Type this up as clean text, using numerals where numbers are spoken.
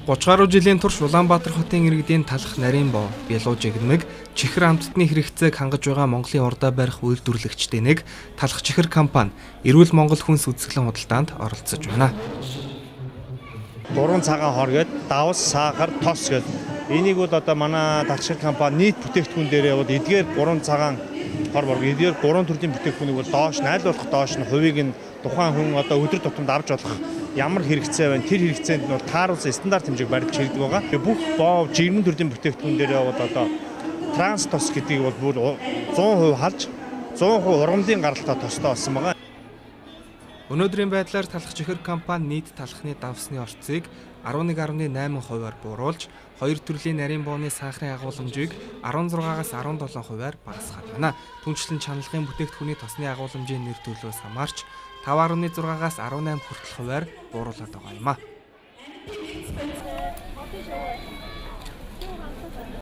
30 гаруй жилийн турш Улаанбаатар хотын иргэдийн талах нарийн бов, бялуу жигмэг, чихэр амттны хэрэгцээг хангаж байгаа Монголын урдаа барих үйлдвэрлэгчдийн нэг Талах чихэр компани Эрүүл Монгол хүнс үзэсгэлэн худалдаанд оролцож байна. 3 цагаан хор гээд давс, сахар, тос гээд энийг бол одоо манай Талах чихэр компани нийт бүтээгдэхүүн дээрээ бол эдгээр 3 цагаан хор борг эдгээр 3 төрлийн бүтээгдэхүүнийг бол доош нь аль болох доош нь хувийг нь тухайн хүн одоо өдөр тутамд авч болох ямар хэрэгцээ байна, тэр хэрэгцээнд нь бол тааруулсан стандарт хэмжээг барьж хэрэгдэг байгаа. Бүх бов жирмэн төрлийн бүтээгдэхүүн дээрээ бол одоо транс тос гэдгийг бол бүр 100% халж 100% ургамлын гаралтай тостой болсон байгаа. Өнөөдрийн байдлаар Талах чихэр компани нийт талхны давсны орцыг 11.8 хувиар бууруулж, хоёр төрлийн нарийн бууны сахарын агуулмжийг 16-аас 17 хувиар багасгаад байна. Түнчлэн чаналгын бүтээгдэхүүний тосны агуулмжийн нэр төлөвөөс хамаарч 5.6-аас 18 хүртэл хувиар бууруулад байгаа юм а.